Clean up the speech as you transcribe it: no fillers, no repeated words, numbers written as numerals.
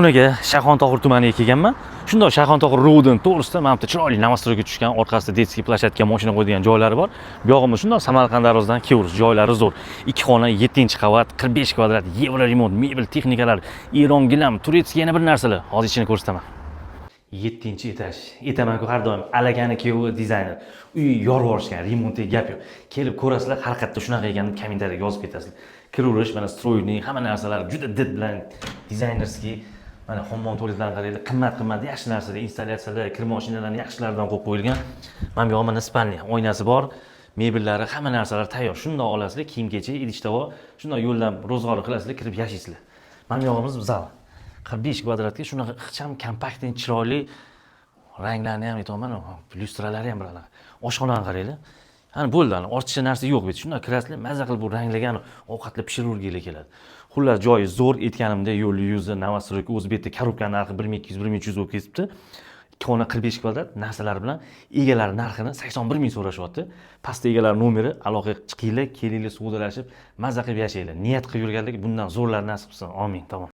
Xonaga Shayxontohur tumaniga kelganman. Shundoq Shayxontohur РОВД ni to'g'risida mana bitta chiroyli новостройка tushgan, orqasida детский площадка, mashina qo'yadigan joylari bor. Bu yog'imiz shundoq Samarqand darvozadan kelaverasiz, joylari zo'r. Ikki xona, 7-qavat, 45 kvadrat, евроремонт, mebel, texnikalar, Eron gilam, турецкий, yana bir narsalar. Hozir ichini ko'rsataman. 7-этаж. Aytaman-ku har doim, alakani kuyovi dizayner. Uy yorib yuborishgan, remontga gap yo'q. Kelib ko'rasizlar, haqiqatda shunaqa ekan deb kommentariyaga yozib ketasizlar. Kiraverish, mana стройный, hamma narsalar juda did bilan дизайнерский. Mana hammom, tualetlarni qaranglar, qimmat qimmat yaxshi narsalar, installyatsiyalar, kir mashinalarni yaxshilaridan qo'yib qo'yilgan. Mana bu yoq mana спальня, oynasi bor, mebellari, hamma narsalar tayyor. Shundoq olasizlar, kiyim-kechak, idish tovoq, shundoq yo'ldan ro'zg'or qilasizlar, kirib yashaysizlar. Mana bu yog'imiz zal. 45 kvadratga shunaqa ixcham, компактный, chiroyli, ranglarni ham aytyapman, lyustralari ham bir anaqa. Oshxonani qaranglar. Hani bo'ldi, ani ortiqcha narsa yo'q bu yerda. Shundoq kirasizlar, maza qilib bu ranglagan ovqatlar pishiraverginglar keladi. Xullas, joyi zo'r, aytganimdek, yo'l yuzi, новостройка, o'zi bu yerda коробка narxi 1200, 1300 bo'lib ketibdi. Ikki xona, 45 kvadrat narsalar bilan egalari narxini 81 ming so'rashyapti. Pastda egalari nomeri, aloqaga chiqinglar, kelinglar, savdolashib, maza qilib yashanglar. Niyat qilib yurganlarga bundan zo'rlari nasib qilsin. Omin. Tamom.